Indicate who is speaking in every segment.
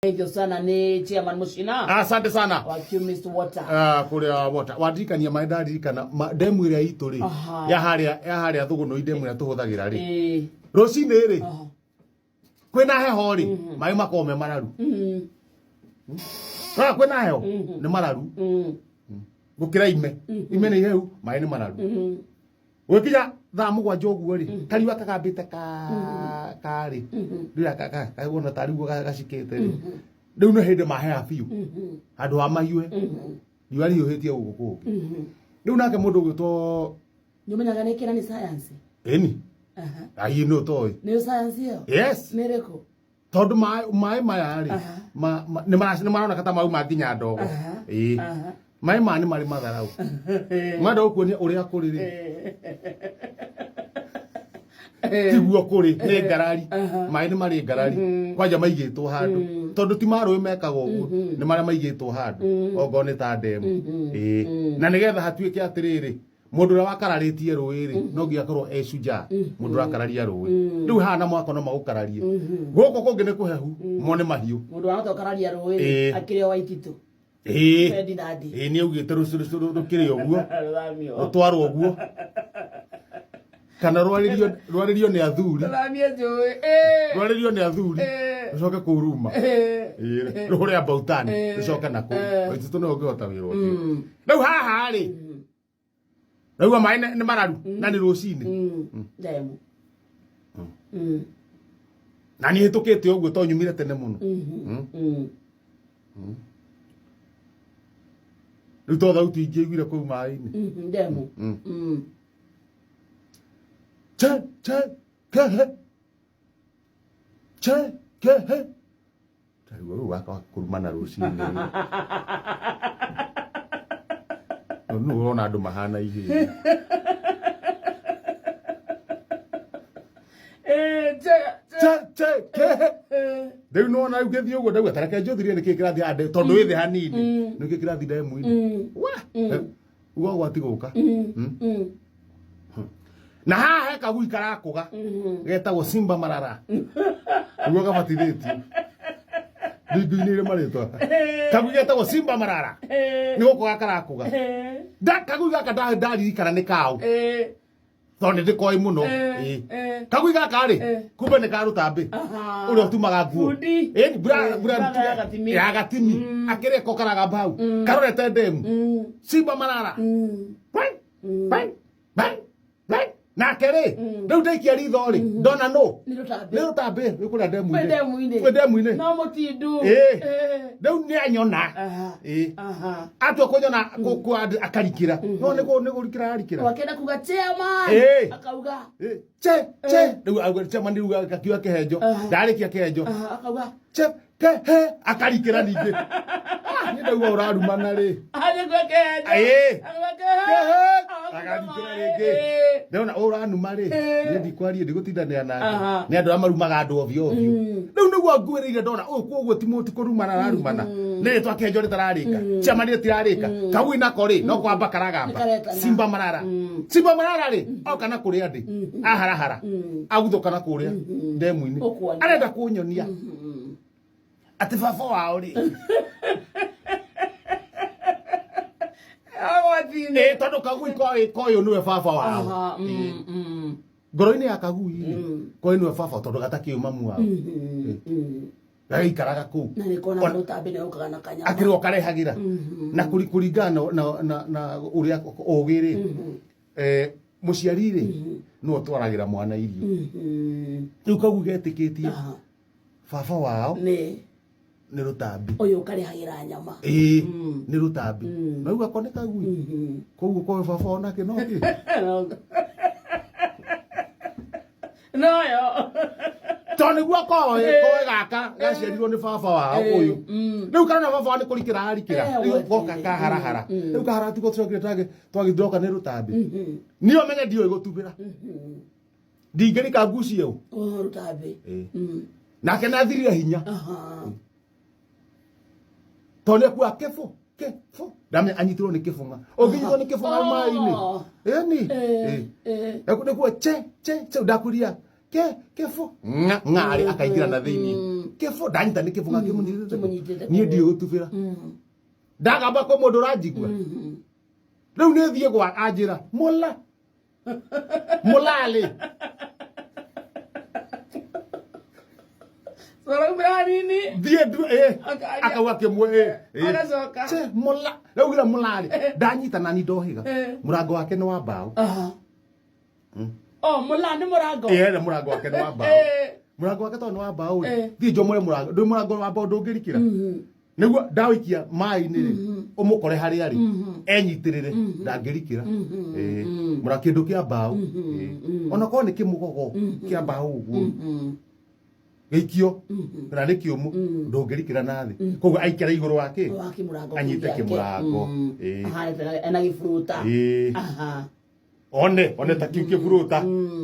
Speaker 1: Thank you sana ni chairman Mushina
Speaker 2: Asante sana.
Speaker 1: Wa Chemist Water.
Speaker 2: Ah, kuria water wandirikania maĩ ndaririkana ndemu ĩrĩa itũ rĩ ya harĩa thũgũnũi, ndemu ĩrĩa tũhũthagĩra rĩ, rũcinĩ rĩ kwĩna heho rĩ, maĩ makoragwo me mararu. Rora, kwĩna heho nĩ mararu gũkĩra ime. Ime nĩ ihehu, maĩ nĩ mararu. Gwĩkinya thaa 7 ũguo rĩ, kariũa kagambĩte karĩ rĩrĩa wona tarĩ guo gacikĩte rĩ, rĩu nĩ hĩndĩ maheha biũ handũ ha mahiũhe. Riũa rihiũhĩtie gũkũ kũngĩ. Rĩu nake mũndũ ũgwĩtwo
Speaker 1: Nĩũmenyaga nĩ kĩra nĩ science?
Speaker 2: Ĩni. Ai, nĩ ũtoĩ?
Speaker 1: Nĩ science ĩyo?
Speaker 2: Yes.
Speaker 1: Nĩ ĩrĩkũ?
Speaker 2: Tondũ maĩ maya rĩ, nĩ maroneka ta mauma nginya ndogo. Ĩĩ, maĩ maya nĩ marĩ matharau. Manda gũkuonia ũrĩa kũrĩ rĩ, tiguo kũrĩ, nĩ ngarari. Maĩ nĩ marĩ ngarari kwanja maigĩtwo handũ, tondũ ti marũĩ mekaga ũguo, nĩ marĩa maigĩtwo handũ ongorwo nĩ ta ndemu. Ĩĩ, na nĩgetha hatuĩke atĩrĩrĩ, mũndũ ũrĩa wakararĩtie rũĩ rĩ, no nginya akorwo e shujaa. Mũndũ ũrakararia rũĩ rĩu haha na mwako no magũkararie. Gũkũ kũngĩ nĩ kũhehu, mone mahiũ.
Speaker 1: Mũndũ wahota ũkararia rũĩ rĩ, akĩrĩ o Waititu. Ferdinand.
Speaker 2: Ĩĩ, nĩ augĩte rũkĩrĩ ũguo.
Speaker 1: Rũthamio.
Speaker 2: Rũtwarwo ũguo kana rwarĩrio nĩ athuri.
Speaker 1: Rũthamie njũĩ.
Speaker 2: Rwarĩrio nĩ athuri, rũcoke kũu ruma. Ĩĩ, rũhũre ambautani, rũcoke na kũu. Waititu nĩwe ũngĩhota wĩra ũcio. Rĩu haha rĩ, raigua maĩ nĩ mararu na nĩ rũcinĩ.
Speaker 1: Ndemu.
Speaker 2: Na niĩ hĩtũkĩte ũguo to nyumire tene mũno. Rĩu to thauti ingĩaiguire kũu maĩ-inĩ.
Speaker 1: Ndemu.
Speaker 2: Che che ke he, che ke he. Ndaigua rĩu gaka kũrumana rũcinĩ. Nũ ũrona andũ mahana ihĩĩ?
Speaker 1: Che
Speaker 2: che che ke he. Rĩu nĩwona rĩu ngĩthiĩ ũguo ndaigua tareke njũthirie nĩkĩ kĩrathiĩ haha tondũ wĩ thĩ hanini, nĩkĩ kĩrathiĩ ndemu-inĩ. Wa uga ũgwati gũka. Na haha he kagui karakũga getagwo Simba Marara, niguo gabatithĩtio ndingu-inĩ marĩtwa. Kagui getagwo Simba Marara nĩ gũkũga karakũga. Kagui gaka ndaririkana nĩ kaũ, tondũ nĩ ndĩkoĩ mũno. Ĩĩ. Kagui gaka rĩ, kumbe nĩ ka rũtambĩ ũrĩa ũtumaga nguo.
Speaker 1: Bundi.
Speaker 2: Ĩni, mbura
Speaker 1: mbura ya gatimi.
Speaker 2: Ya gatimi akĩrĩ ko karagamba hau karorete ndemu. Simba Marara. Bai, bai, bai, bai. Nake rĩ, rĩu ndaikia ritho rĩ, ndona nũ?
Speaker 1: Nĩ rũtambĩ.
Speaker 2: Nĩ rũtambĩ rwĩ kũrĩa
Speaker 1: Kwĩ
Speaker 2: ndemu-inĩ.
Speaker 1: ndemu-inĩ.
Speaker 2: Kwĩ ndemu-inĩ.
Speaker 1: No mũtindu.
Speaker 2: Ĩĩ. Rĩu nĩ anyona. Ĩĩ. Atua kũnyona akarikĩra, no nĩ kũrikĩra ararikĩra.
Speaker 1: Wakĩenda kuga chairman. Akauga.
Speaker 2: Ĩĩ, che che. Rĩu auga chairman, rĩu akiuga kĩhenjo. Ndarĩkia kĩhenjo.
Speaker 1: Akauga.
Speaker 2: Che ke he, akarikĩra ningĩ. Ah, nĩ ndauga ũrarumana rĩ.
Speaker 1: Athiĩ kwa kĩhenjo. Akauga kehe.
Speaker 2: Kehe.
Speaker 1: Akaruta
Speaker 2: Akarikĩra
Speaker 1: maĩ.
Speaker 2: rĩngĩ. Ndĩrona ũranuma rĩ, niĩ ndikwaria, ndigũtindanĩra nake. Nĩ andũ arĩa marumaga andũ ovyo ovyo. Rĩu nĩguo nguĩrĩire ndona ũyũ koguo ti mũti kũrumana ararumana, nĩ rĩtwa kĩhenjo rĩtararĩka, chairman rĩtirarĩka. Kagui nako rĩ, no kwamba karagamba.
Speaker 1: Nĩkaretana.
Speaker 2: Simba Marara, Simba Marara rĩ, oka na kũrĩa ndĩ aharahara aguthũka na kũrĩa ndemu-inĩ.
Speaker 1: Ũkuonia.
Speaker 2: Arenda kũnyonia atĩ baba wao rĩ
Speaker 1: Agwati-inĩ.
Speaker 2: Ĩ, tondũ kagui koĩ koĩ nĩwe baba wao. Ĩ. Ngoro-inĩ ya kagui rĩ, koĩ nĩwe baba, tondũ gatakĩũĩ mamu wao, gagĩikaraga kũu.
Speaker 1: Na nĩ kona rũtambĩ nĩ ũkaga na kanyama.
Speaker 2: Akĩrwo karehagĩra na kũringana na ũrĩa ũgĩ rĩ, mũciari rĩ nĩwe ũtwaragĩra mwana irio. Rĩu kagui getĩkĩtie baba wao
Speaker 1: nĩ
Speaker 2: nĩ rũtambi.
Speaker 1: Ũyũ ũkarĩhagĩra nyama.
Speaker 2: Ĩĩ, nĩ rũtambi. Na rĩu gako nĩ kagui, koguo koĩ baba wao nake no kĩ.
Speaker 1: Noyo.
Speaker 2: Tondũ nĩguo koĩ gaka gaciarirwo nĩ baba wao ũyũ. Rĩu karona baba wao nĩ kũrikĩra ararikĩra. Rĩu goka kaharahara. Rĩu kaharahara tiguo tũcokire twagĩthiroka nĩ rũtambi. Niĩ ũmenye ndiũĩ gũtubĩra, ndingĩrika nguci ĩyo.
Speaker 1: Oh, rũtambi.
Speaker 2: Ĩĩ. Nake nĩ athirire hinya tondũ nĩ akua kĩbũ kĩbũ, ndamenya anyitirwo nĩ kĩbũng'a. Ũngĩnyitwo nĩ kĩbũng'a maĩ-inĩ. Ĩni. Nĩkuo che che che ndakuria. Ke kĩbũ ng'a ng'arĩ akaingĩra na thĩinĩ. Kĩbũ ndanyita nĩ kĩbũ gakĩmũnyitĩte.
Speaker 1: Kĩmũnyitĩte.
Speaker 2: Niĩ ndiũĩ gũtubĩra. Ndagamba kwĩ mũndũ ũranjigua. Rĩu nĩ thiĩ gwa anjĩra mũla mũlalĩ.
Speaker 1: Tũraumĩra hanini.
Speaker 2: Thiĩ ndu ĩ
Speaker 1: Akaria.
Speaker 2: akauga kĩmwe ĩ ĩ.
Speaker 1: Agacoka.
Speaker 2: Che mũla rĩu gira mũlalĩ ndanyita nani ndohiga.
Speaker 1: Eh.
Speaker 2: Mũrango wake nĩ wa mbaũ.
Speaker 1: Aha. Oh, mũla nĩ mũrango.
Speaker 2: Ĩ ene mũrango wake nĩ wa mbaũ.
Speaker 1: Eh.
Speaker 2: Mũrango wake tondũ nĩ wa mbaũ rĩ
Speaker 1: Eh.
Speaker 2: thiĩ njomore mũrango ndũĩ mũrango wa mbaũ ndũngĩrikĩra. Nĩguo ndawikia maĩ-inĩ rĩ ũmũkore harĩa rĩ enyitĩrĩre ndangĩrikĩra. Ĩ mũra kĩndũ kĩa mbaũ. Ĩ ona korwo nĩ kĩmũgogo kĩa mbaũ ũguo gĩikio kana nĩ kĩũmũ ndũngĩrikĩra na thĩ koguo aikare igũrũ wa kĩ
Speaker 1: Wa kĩmũrango
Speaker 2: anyite
Speaker 1: kĩu gĩake.
Speaker 2: kĩmũrango. Ĩ.
Speaker 1: Ahane ta ena gĩburuta.
Speaker 2: Ĩ.
Speaker 1: Aha.
Speaker 2: One one ta kiu kĩburuta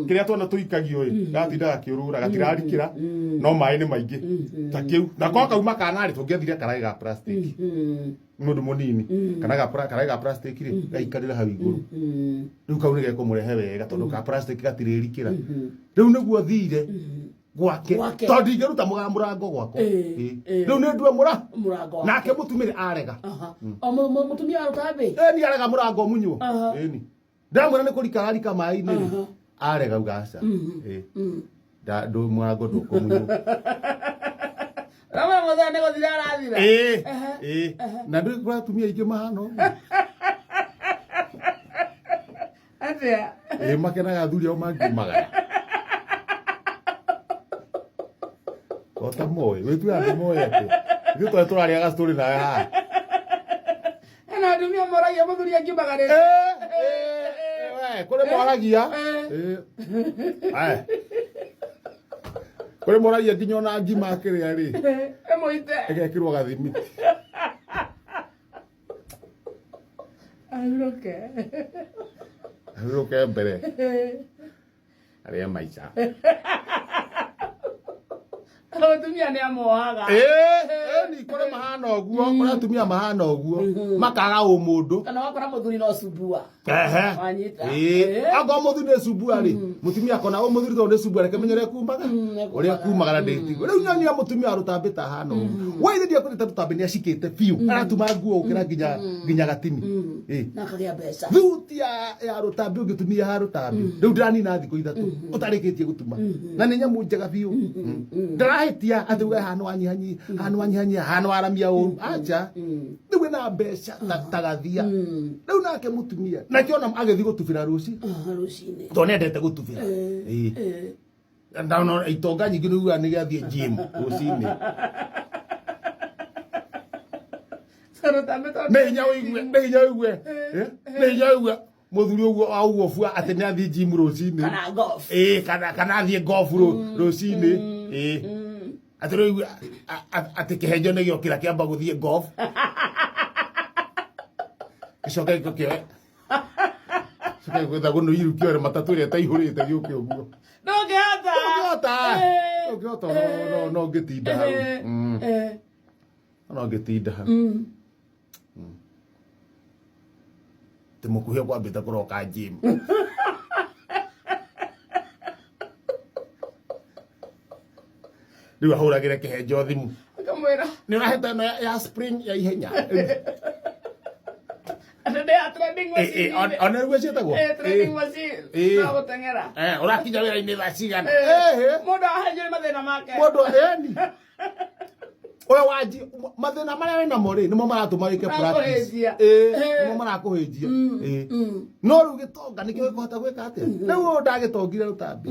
Speaker 2: kĩrĩa twana tũikagio ĩ gatinda gakĩũrũra gatirarikĩra no maĩ nĩ maingĩ ta kĩu na korwo kauma kana rĩ tũngĩathire karaĩ ga plastic nĩ ũndũ mũnini kana karaĩ ga plastic rĩ gaikarĩra hau igũrũ rĩu kau nĩ gekũmũrehe wega tondũ ka plastic gatirĩrikĩra rĩu nĩguo thire gwake
Speaker 1: Gwake.
Speaker 2: tondũ ndingĩruta mũrango gwakwa.
Speaker 1: Ĩ,
Speaker 2: Ĩ.
Speaker 1: ĩ.
Speaker 2: Rĩu nĩ ndue mũra
Speaker 1: Mũrango wake.
Speaker 2: Nake mũtumĩre arega.
Speaker 1: Aha. O mũtumia wa rũtambĩ.
Speaker 2: Ĩni arega mũrango mũnyuo.
Speaker 1: Aha.
Speaker 2: Ĩni ndamwĩra nĩ kũrika ararika maĩ-inĩ rĩ
Speaker 1: Aha.
Speaker 2: arega uga aca. Ĩ. Ndũ mũrango ndũkũmunywo.
Speaker 1: Ramwe mũthenya nĩ gũthira arathira.
Speaker 2: Ĩ ĩ na ndũ kũrĩ atumia aingĩ mahana ũguo.
Speaker 1: Atĩa?
Speaker 2: Ĩ makenaga athuri ao mangiumagara ota moĩ wĩtuaga nĩ moĩ atĩ ithuĩ twarĩ tũrarĩaga story nawe haha.
Speaker 1: Hena atumia moragia mũthuri angiumagarĩte.
Speaker 2: We kũrĩ moragia. Ĩ. Aya. Kũrĩ moragia nginya ona ngima akĩrĩa rĩ
Speaker 1: Ĩmũite.
Speaker 2: ĩgekĩrwo gathimiti.
Speaker 1: Ahurũke.
Speaker 2: Ahurũke mbere arĩe maica.
Speaker 1: Mũtumia nĩ amohaga.
Speaker 2: Ĩni kũrĩ mahana ũguo kũrĩ atumia mahana ũguo makaga ũmũndũ.
Speaker 1: Kana wakora mũthuri no cumbua.
Speaker 2: Ehe.
Speaker 1: Wanyita.
Speaker 2: Ĩ akorwo mũthuri nĩ cumbua rĩ mũtumia akona ũyũ mũthuri tondũ nĩ cumbua reke menye ũrĩa kumaga
Speaker 1: Ekumaga.
Speaker 2: ũrĩa kumaga na ndĩtigwo rĩu nyonia mũtumia wa rũtambĩ ta hana ũguo waithe ndiakwĩrĩte rũtambĩ nĩ acikĩte biũ aratuma nguo gũkĩra nginya nginya gatini. Ĩ.
Speaker 1: Na akagĩa mbeca.
Speaker 2: Thuti ya rũtambĩ ũngĩtumia ya rũtambĩ rĩu ndĩranina thikũ 3 ũtarĩkĩtie gũtuma na nĩ nyamũ njega biũ. Ndarahĩtia atĩ uge haha nĩwanyihanyihia haha nĩwanyihanyihia haha nĩwaramia ũru acha rĩu wĩna mbeca ta gathia rĩu nake mũtumia nake ona agĩthiĩ gũtubĩra rũci
Speaker 1: Aha, rũcinĩ.
Speaker 2: tondũ nĩendete gũtubĩra. Ĩ. Na no itonga nyingĩ nĩ ugaga nĩ gĩathiĩ gym rũcinĩ.
Speaker 1: Rũtambĩ tondũ
Speaker 2: Nĩ hinya ũigue nĩ hinya ũigue nĩ hinya ũigue mũthuri ũguo wa ũguo bua atĩ nĩ athiĩ gym rũcinĩ.
Speaker 1: Kana golf.
Speaker 2: Ĩ kana athiĩ golf rũcinĩ. Ĩ atĩ rĩu atĩ kĩhenjo nĩ gĩokĩra kĩamba gũthiĩ golf gĩcoke gĩkĩoe coke gwetha gũnũiru kĩore matatũ ĩrĩa ĩtaihũrĩte gĩũke ũguo.
Speaker 1: Ndũngĩhota.
Speaker 2: Ndũngĩhota ndũngĩhota no ngĩtinda hau. No ngĩtinda hau tĩ mũkuhĩ kwambĩte kũroka gym. Rĩu ahũragĩre kĩhenjo thimũ.
Speaker 1: Akamwĩra.
Speaker 2: Nĩ ũrahete ĩno ya spring ya ihenya.
Speaker 1: Atĩ ndĩ ya trending machine.
Speaker 2: Ona nĩguo ciĩtagwo.
Speaker 1: Trending machine.
Speaker 2: Ĩ.
Speaker 1: No gũteng'era.
Speaker 2: Ũrakinya wĩra-inĩ thaa cigana?
Speaker 1: Mũndũ ahenjwo nĩ mathĩna make.
Speaker 2: Mũndũ ĩni ũyũ wanji mathĩna marĩa wĩnamo rĩ nĩmo maratũma wĩke practice.
Speaker 1: Marakũhĩnjia.
Speaker 2: Ĩ nĩmo marakũhĩnjia. Ĩ no rĩu gĩtonga nĩkĩo gĩkũhota gwĩka atĩa rĩu ũyũ ndagĩtongire rũtambĩ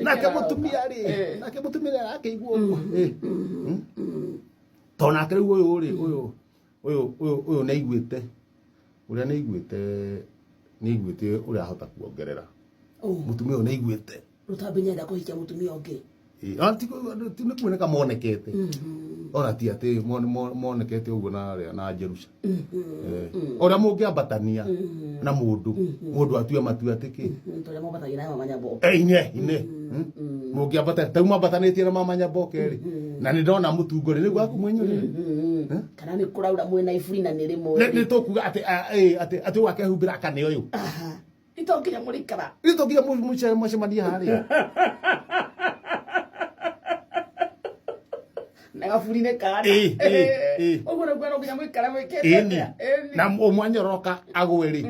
Speaker 2: nake mũtumia rĩ nake mũtumia nĩ arakĩigua ũguo. Ĩ tondũ nake rĩu ũyũ rĩ ũyũ ũyũ ũyũ ũyũ nĩ aiguĩte ũrĩa nĩ aiguĩte nĩ aiguĩte ũrĩa ahota kuongerera mũtumia ũyũ nĩ aiguĩte
Speaker 1: Rũtambĩ nĩenda kũhikia mũtumia ũngĩ.
Speaker 2: Ĩ, ona ti nĩ kuoneka monekete ona ti atĩ monekete ũguo na arĩa na Jerusha. Ũrĩa mũngĩambatania na mũndũ mũndũ atue matua atĩ kĩ
Speaker 1: Tũrĩa mwambatagia na mama Nyaboke.
Speaker 2: Ine ine mũngĩambata ta mwambatanĩtie na mama Nyaboke rĩ na nĩ ndona mũtungo rĩ nĩguo akumwenyũrĩre.
Speaker 1: Kana nĩ kũraura mwĩna iburi na nĩ rĩmwe.
Speaker 2: Nĩ tũkuga atĩ atĩ atĩ ũgakehumbĩra aka nĩ ũyũ.
Speaker 1: Aha. To nginya mũrĩikara.
Speaker 2: Ithuĩ to nginya mũcemanie harĩa.
Speaker 1: Na gaburi-inĩ kana.
Speaker 2: Ĩ, ĩ, ĩ.
Speaker 1: Ũguo nĩguo no nginya mũikare mwĩkĩte
Speaker 2: Ĩni.
Speaker 1: atĩa? Ĩni.
Speaker 2: Na ũmwanyoroka agwe rĩ,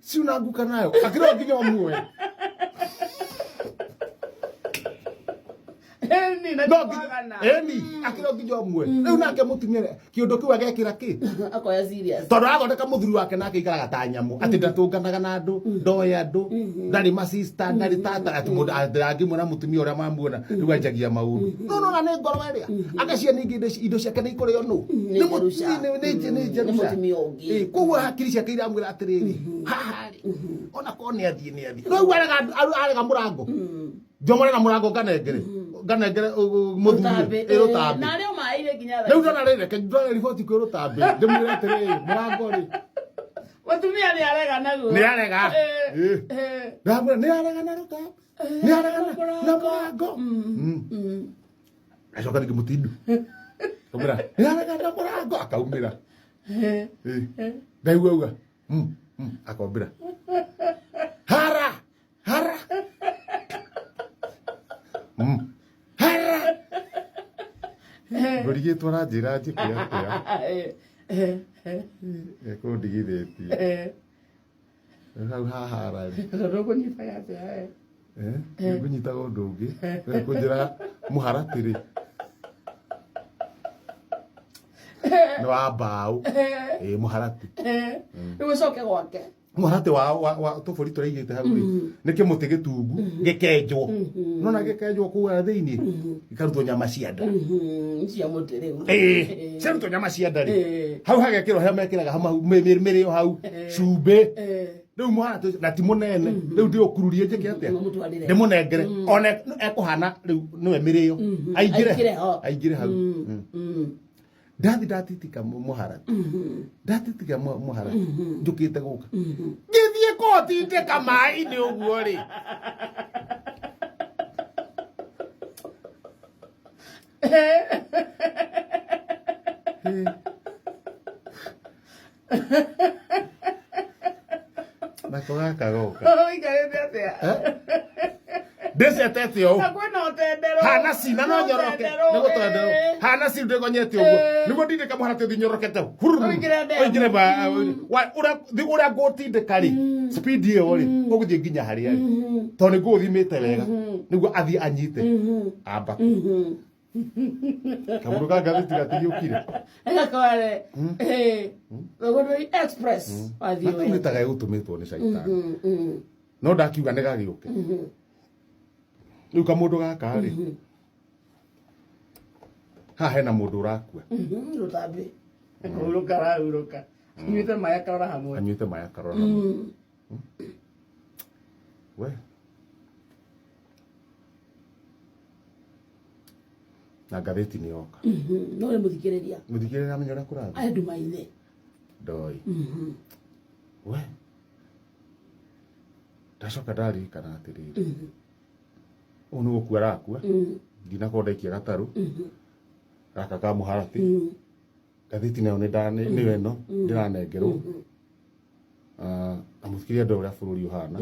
Speaker 2: ciuna nguka nayo akĩrwo nginya ũmuoe.
Speaker 1: Ĩni, na
Speaker 2: No
Speaker 1: ti
Speaker 2: nginya
Speaker 1: kwagana.
Speaker 2: ĩni akĩrwo nginya ũmuoe. Rĩu nake mũtumia kĩũndũ kĩu agekĩra kĩ?
Speaker 1: Akoya serious.
Speaker 2: Tondũ athondeka mũthuri wake nake aikaraga ta nyamũ, atĩ ndatũnganaga na andũ, ndoĩ andũ, ndarĩ masista, ndarĩ tata, atĩ mũndũ angĩmuona mũtumia ũrĩa mamuona rĩu anjagia maũndũ. No nona nĩ ngoro ĩrĩa agacia ningĩ indo ciake nĩ ikũrĩo nũ?
Speaker 1: Nĩ
Speaker 2: Nĩ
Speaker 1: Jerusha.
Speaker 2: nĩ
Speaker 1: Nĩ
Speaker 2: Jerusha.
Speaker 1: mũtumia ũngĩ.
Speaker 2: Ĩ, koguo hakiri ciake iramwĩra atĩrĩrĩ, haha rĩ, ona korwo nĩ athiĩ nĩ athiĩ. Rĩu arega mũrango. Njomore na mũrango nganengere. Nganengere mũthuri.
Speaker 1: Rũtambĩ.
Speaker 2: Ĩ, rũtambĩ.
Speaker 1: Na arĩ o maĩ-inĩ nginya thaa
Speaker 2: Rĩu
Speaker 1: ici.
Speaker 2: ndona rĩ, reke ndware riboti kwĩ rũtambĩ. Ndĩmwĩre atĩrĩrĩ, mũrango rĩ.
Speaker 1: Mũtumia nĩ arega naguo.
Speaker 2: Nĩ arega.
Speaker 1: Ĩ,
Speaker 2: Ĩ.
Speaker 1: ĩ.
Speaker 2: Ndamwĩra nĩ arega na rũtambĩ. Nĩ arega na mũrango. Acoka rĩngĩ mũtindu. Akamwĩra, nĩ arega na mũrango. Akaumĩra.
Speaker 1: Ĩ.
Speaker 2: Ĩ. Ndaigua auga. Akombĩra. Hara! Hara! Hara! Ngũrigĩtwo aranjĩra njĩke atĩa?
Speaker 1: Ĩ, ĩ, ĩ,
Speaker 2: Ekũndigithĩtie.
Speaker 1: ĩ.
Speaker 2: Hau hahara rĩ.
Speaker 1: Tondũ ũkũnyitaga atĩa, ĩ?
Speaker 2: Ngũnyitaga ũndũ ũngĩ. Kũnjĩra mũharatĩ rĩ. Nĩ wa mbaũ. Ĩ, mũharatĩ.
Speaker 1: Rĩu ũcoke gwake.
Speaker 2: Mũharatĩ wa tũbũri tũrĩa aigĩte hau rĩ, nĩ kĩmũtĩ gĩtungu gĩkenjwo. Nona gĩkenjwo kũu thĩinĩ, gĩkarutwo nyama cia nda.
Speaker 1: Cia mũtĩ rĩu.
Speaker 2: Ĩ, ciarutwo nyama cia nda rĩ,
Speaker 1: Ĩ.
Speaker 2: hau hagekĩrwo harĩa mekĩraga hau mĩrĩo hau, cumbĩ. Rĩu mũharatĩ ũcio, na ti mũnene, rĩu ndĩũkururie njĩke atĩa?
Speaker 1: Ũmũtwarĩre.
Speaker 2: Ndĩmũnengere. One ekũhana rĩu nĩwe mĩrĩo. Aingĩre.
Speaker 1: Aingĩre ho.
Speaker 2: Aingĩre hau. Ndathi ndatitika mũharatĩ. Ndatitika mũharatĩ. Njũkĩte gũka. Ngĩthiĩ kũũtindĩka maĩ-inĩ ũguo rĩ. Nako gaka goka.
Speaker 1: Ũikarĩte atĩa?
Speaker 2: Ndĩcetete ũũ.
Speaker 1: Na kwĩna ũtenderũ.
Speaker 2: Hana cina no nyoroke.
Speaker 1: Ũtenderũ,
Speaker 2: Nĩ gũtenderũ.
Speaker 1: ĩ.
Speaker 2: Hana ci ndĩgonyete ũguo.
Speaker 1: Ĩ.
Speaker 2: Nĩguo ndindĩka mũharatĩ ũthiĩ nyorokete. Hururu.
Speaker 1: Ũingĩre ndemu.
Speaker 2: Ũingĩre ũrĩa ũrĩa ngũtindĩka rĩ, speed ĩyo rĩ, ũgũthiĩ nginya harĩa rĩ. Tondũ nĩ ngũũthimĩte wega. Nĩguo athiĩ anyite. Amba. Kamũndũ ka ngathĩti gatigĩũkire.
Speaker 1: Gakware. Ĩ. Thogoroi Express. Wathiĩ
Speaker 2: Na kau nĩ
Speaker 1: wega.
Speaker 2: ta gegũtũmĩtwo nĩ caitani. No ndakiuga nĩ gagĩũke. Rĩu kamũndũ gaka rĩ, haha hena mũndũ ũrakua.
Speaker 1: Rũtambĩ. Kũhurũka arahurũka. Anyuĩte maĩ akarora hamwe.
Speaker 2: Anyuĩte maĩ akarora. We. Na ngathĩti nĩ yoka.
Speaker 1: No nĩ mũthikĩrĩria.
Speaker 2: Mũthikĩrĩria amenya ũrĩa kũrathiĩ.
Speaker 1: Arĩ nduma-inĩ.
Speaker 2: Ndoi. We. Ndacoka ndaririkana atĩrĩrĩ. Ũyũ nĩ gũkua arakua. Ndinakorwo ndaikia gatarũ. Gaka ka mũharatĩ. Ngathĩti nayo nĩyo ĩno ndĩranengerwo. Na mũthikĩrĩria ndoĩ ũrĩa bũrũri ũhana.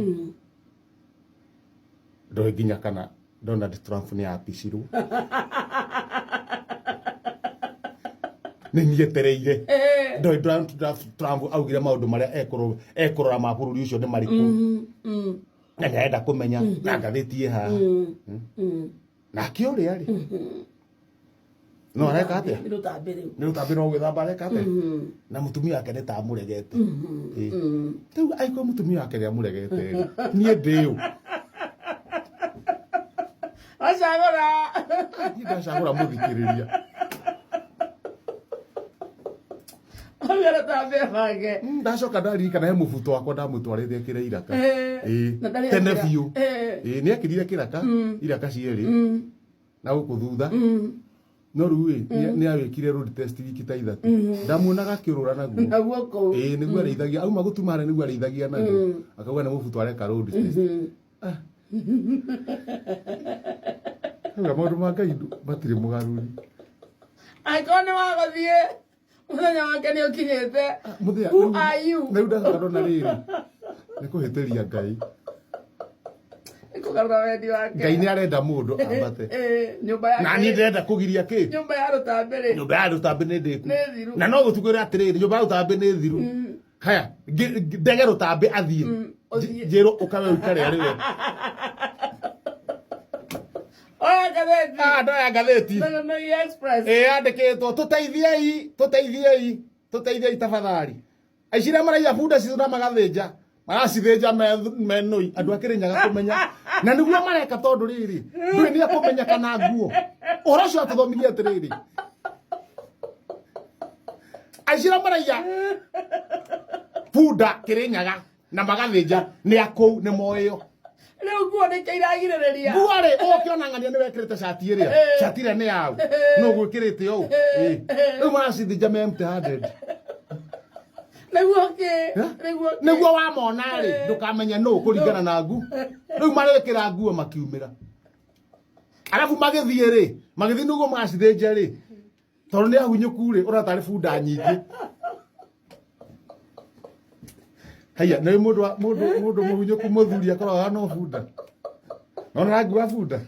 Speaker 2: Ndoĩ nginya kana Donald Trump nĩ apicirwo. Nĩ nyetereire. Ndoĩ Donald Trump augire maũndũ marĩa ekũrora ma bũrũri ũcio nĩ marĩkũ. Na nĩ arenda kũmenya na ngathĩti ĩ haha. Nake ũrĩa rĩ. No areka atĩa?
Speaker 1: Nĩ rũtambĩ rĩu.
Speaker 2: Nĩ rũtambĩ no gwĩthamba areka atĩa? Na mũtumia wake nĩ ta amũregete. Ĩ. Rĩu angĩkorwo mũtumia wake nĩ amũregete rĩ, niĩ ndĩ ũ?
Speaker 1: Wacagũra.
Speaker 2: Niĩ ndacagũra mũthikĩrĩria.
Speaker 1: Auga rũtambĩ abange.
Speaker 2: Ndacoka ndaririkana he mũbuto wakwa ndamũtwarĩte ekĩre iraka. Ĩ.
Speaker 1: Na ndarĩ
Speaker 2: Tene
Speaker 1: ekĩra.
Speaker 2: biũ. Ĩ, nĩ ekĩrire kĩraka, iraka cierĩ. Na gũkũ thutha. No rĩu ĩ, nĩ awĩkire road test wiki ta ithatũ. Ndamuonaga akĩũrũra naguo.
Speaker 1: Naguo kũu.
Speaker 2: Ĩ, nĩguo arĩithagia. Auma gũtuma harĩa nĩguo arĩithagia naguo. Akauga nĩ mũbuto areka road test. Auga maũndũ ma Ngai matirĩ mũgarũri.
Speaker 1: Angĩkorwo nĩ wagũthiĩ, mũthenya wake nĩ ũkinyĩte.
Speaker 2: Mũthenya,
Speaker 1: Who are you?
Speaker 2: Rĩu ndacoka ndona rĩrĩ. Nĩ kũhĩtĩria Ngai.
Speaker 1: Nĩ kũgarũra wendi wake.
Speaker 2: Ngai nĩ arenda mũndũ ambate.
Speaker 1: Nyũmba ya
Speaker 2: Na niĩ ndĩrenda kũgiria kĩ?
Speaker 1: Nyũmba ya rũtambĩ rĩ.
Speaker 2: Nyũmba ya rũtambĩ nĩ ndĩku.
Speaker 1: Nĩ thiru.
Speaker 2: Na no gũtukwĩra atĩrĩrĩ, nyũmba ya rũtambĩ nĩ thiru. Haya, ndege rũtambĩ athiĩ.
Speaker 1: Ũthiĩ.
Speaker 2: Njĩrwo ũkawe ũikare arĩ we.
Speaker 1: Oya ngathĩti.
Speaker 2: Ah, ndoya ngathĩti.
Speaker 1: Ngai Express.
Speaker 2: Ĩ yandĩkĩtwo tũteithiei, tũteithiei, tũteithiei tafadhali. Aici arĩa maraiya bunda citũ na magathĩnja, maracithĩnja menũi, andũ a Kĩrĩnyaga kũmenya. Na nĩguo mareka tondũ rĩrĩ, ndũĩ nĩ ekũmenya kana nguo. Ũhoro ũcio atũthomithia atĩrĩrĩ. Aici arĩa maraiya bunda Kĩrĩnyaga na magathĩnja nĩ akũu nĩ moĩo.
Speaker 1: Rĩu nguo nĩkĩo iragirĩrĩria.
Speaker 2: Nguo rĩ, ũkĩona ng'ania nĩ wekĩrĩte cati ĩrĩa, cati ĩrĩa nĩ yaũ, nũ ũgwĩkĩrĩte ũũ. Rĩu maracithĩnja me empty handed.
Speaker 1: Nĩguo kĩ? Nĩguo kĩ?
Speaker 2: Nĩguo wamona rĩ, ndũkamenya nũ kũringana na ngu. Rĩu marekĩra nguo makiumĩra. Arabu magĩthiĩ rĩ, magĩthiĩ nĩguo magacithĩnja rĩ, tondũ nĩ ahunyũku rĩ, ũrona tarĩ bunda nyingĩ. Haiya, nĩ mũndũ mũndũ mũndũ mũhunyũku mũthuri akoragwo no bunda. Nona rangi wa bunda.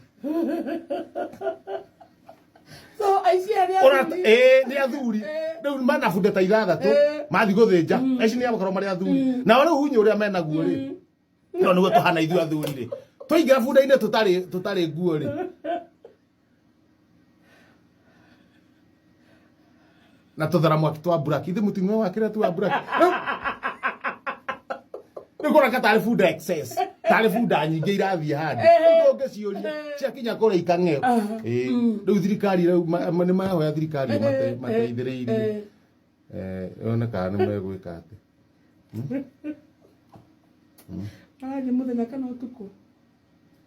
Speaker 1: So aici aya nĩ athuri.
Speaker 2: Ĩĩ nĩ athuri. Rĩu mena bunda ta ithathatũ mathiĩ gũthĩnja. Aici nĩ makorwo marĩ athuri. Nao rĩu hunyũ ũrĩa menaguo rĩ. No nĩguo tũhana ithuĩ athuri rĩ. Twaingĩra bunda-inĩ tũtarĩ nguo rĩ. Na tũthara mwaki twa buraki. Ithe mũting'o wa kĩrĩa tu wa buraki. Rĩu kũroneka tarĩ bunda excess. Tarĩ bunda nyingĩ irathiĩ handũ. Rĩu ndũngĩciũria ciakinya kũrĩa ikang'eo. Ĩĩ. Rĩu thirikari rĩu nĩ mahoya thirikari mateithĩrĩirie. Yone kana nĩ megwĩka atĩ.
Speaker 1: Marathiĩ mũthenya kana ũtukũ?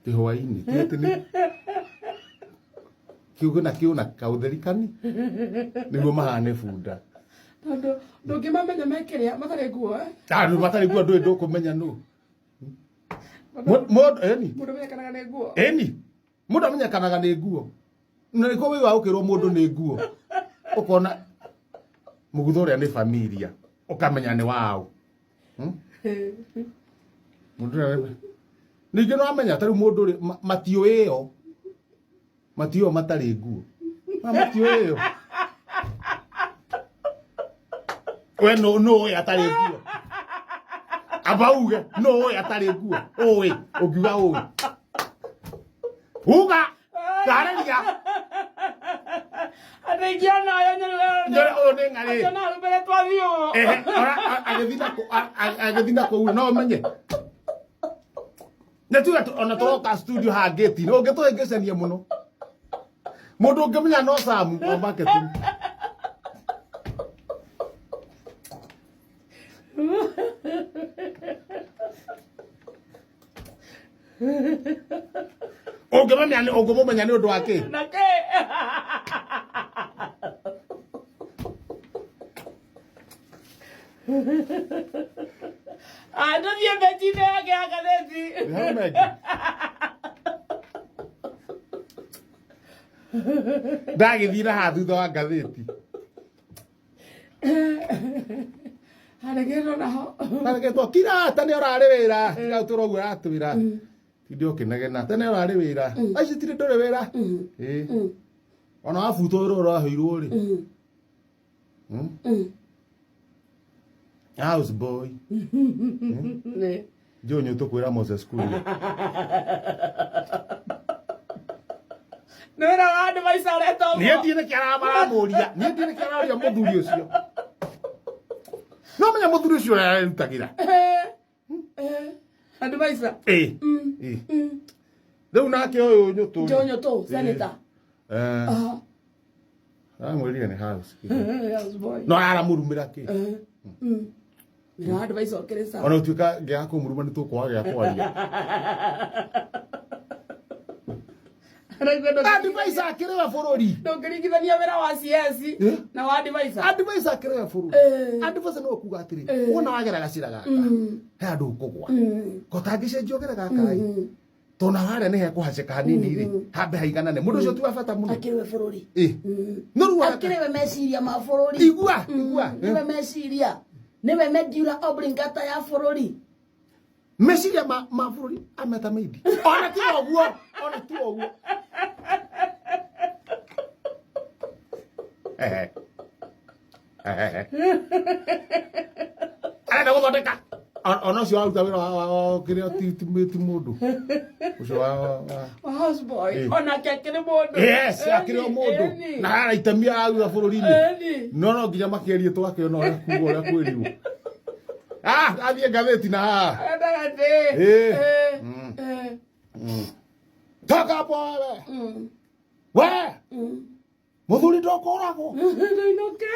Speaker 2: Ti hwaĩ-inĩ. Ti atĩ nĩ kiugo na kiu na kautheri kani nĩguo mahane bunda.
Speaker 1: Tondũ ndũngĩmamenya mekĩrĩa matarĩ nguo.
Speaker 2: Ah, nĩ matarĩ nguo ndũĩ ndũkũmenya nũ. Mũndũ eni.
Speaker 1: Mũndũ amenyekanaga nĩ nguo.
Speaker 2: Eni. Mũndũ amenyekanaga nĩ nguo. Na nĩkĩo wĩiguaga ũkĩrwo mũndũ nĩ nguo. Ũkona mũgutho ũrĩa nĩ familia. Ũkamenya nĩ waũ. Mũndũ ũrĩa ningĩ no amenya ta rĩu mũndũ rĩ matiũĩo. Matiũĩo matarĩ nguo. Matiũĩo. We no no ũĩ atarĩ nguo. Amba uge no ũĩ atarĩ nguo. Ũĩ ũngiuga ũĩ. Uga tarĩria.
Speaker 1: Andũ aingĩ ona aya
Speaker 2: Nyore ũyũ nĩ ng'arĩ.
Speaker 1: Acio na hau mbere twathiĩ ũũ.
Speaker 2: Ehe, ora agĩthiĩ na kũu no ũmenye. Nĩ tuge ona tũroka studio haha gate-inĩ ũngĩtũhĩngĩcania mũno. Mũndũ ũngĩmenya no Sam wa marketing. Ũngĩmenya nĩ ũngĩmũmenya nĩ ũndũ wa kĩ?
Speaker 1: Na kĩ? Ah, tũthiĩ mbenji-inĩ yake ya ngathĩti.
Speaker 2: Nĩ hau mengi. Ndagĩthiĩ na haha thutha wa ngathĩti.
Speaker 1: Haregetwo naho.
Speaker 2: Haregetwo kira tene ũrarĩ wĩra. Tiga ũtũra ũguo ũratwĩra. Tinde ũkĩnegena tene ũrarĩ wĩra. Aici tire ndũrĩ wĩra. Ĩĩ. Ona wabutwo wĩra ũraheirwo rĩ. House boy.
Speaker 1: Nĩ.
Speaker 2: Njũĩ tũkwĩra Moses Kuria.
Speaker 1: Nĩ wĩra wa andũ maica ũreta ũguo.
Speaker 2: Niĩ ndiĩ nĩkĩ maramũria. Niĩ ndiĩ nĩkĩ araria mũthuri ũcio. No menya mũthuri ũcio ũrĩa arerutagĩra.
Speaker 1: Andũ maica.
Speaker 2: Ĩĩ. Ĩĩ. Rĩu nake ũyũ Nyũtũ.
Speaker 1: Joe Nyũtũ, senator.
Speaker 2: Aramwĩrire nĩ house.
Speaker 1: House boy.
Speaker 2: No aramũrumĩra kĩ?
Speaker 1: Wĩra wa andũ maica ũkĩrĩ sawa.
Speaker 2: Ona ũtuĩka ngĩaga kũmũruma nĩ tũkwaga gĩa kwaria. Advisor akĩrĩ we bũrũri.
Speaker 1: Ndũngĩringithania wĩra wa CS na wa advisor.
Speaker 2: Advisor akĩrĩ we bũrũri. Advisor nĩwe kuga atĩrĩ, wona wagera gacĩra gaka, he handũ ũkũgwa. Ko tangĩcenjia ũgere gaka ĩ. Tondũ na harĩa nĩ hekũhacĩka hanini rĩ, hambe haiganane. Mũndũ ũcio ti wa bata mũno.
Speaker 1: Akĩrĩ we bũrũri.
Speaker 2: No rĩu
Speaker 1: Akĩrĩ we meciria ma bũrũri.
Speaker 2: Igua, igua.
Speaker 1: Nĩwe meciria. Nĩwe medulla oblongata ya bũrũri.
Speaker 2: Meciria ma bũrũri ameta maidi. Ona ti ũguo, ona ti ũguo. Eh. Eh. Arenda gũthondeka ona ũcio waruta wĩra wa kĩrĩa ti mũndũ ũcio wa
Speaker 1: houseboy onake akĩrĩ mũndũ.
Speaker 2: Yes, akĩrĩ o mũndũ na hara itemi araruta bũrũri-inĩ, no nginya makĩarie twakĩona ũrĩa kuga ũrĩa kwĩrirwo. Ah, athiĩ ngathĩti na haha. Toka hapo wewe. We! Muthuri ndũkũragwo.
Speaker 1: Ndũinũke.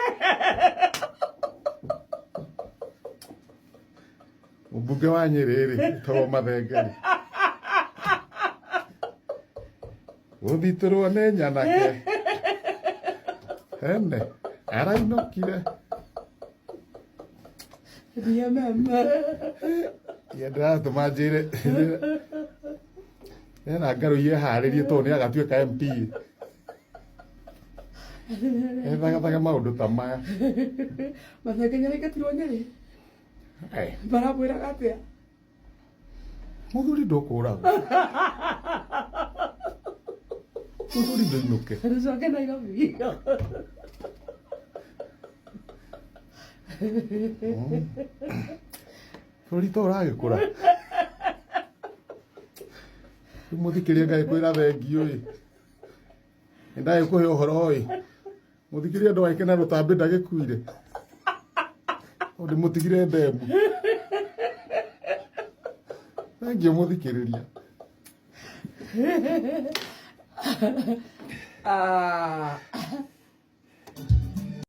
Speaker 2: Mũmbunge wa Nyĩrĩ rĩ, wĩtagwo Mathenge rĩ. Gũthitũrwo nĩ nyanake. Ene, arainũkire.
Speaker 1: DMM.
Speaker 2: Ye ndĩratũma njĩre ena ngarũ yeharĩrie tondũ nĩ agatuĩka MP. Ethagathaga maũndũ ta maya.
Speaker 1: Mathenge nĩaraingatirwo Nyĩrĩ. Maramwĩraga atĩa?
Speaker 2: Mũthuri ndũkũragwo. Mũthuri ndũinũke.
Speaker 1: Tũcoke Nairobi.
Speaker 2: Bũrũri to ũragĩkũra. Rĩu mũthikĩria ngagĩkwĩra thengiũ ĩ. Nĩndagĩkũhe ũhoro ĩ. Mũthikĩria ndũgagĩke na rũtambĩ ndagĩkuire. Tondũ ndĩmũtigire ndemu. Thengiũ mũthikĩrĩria.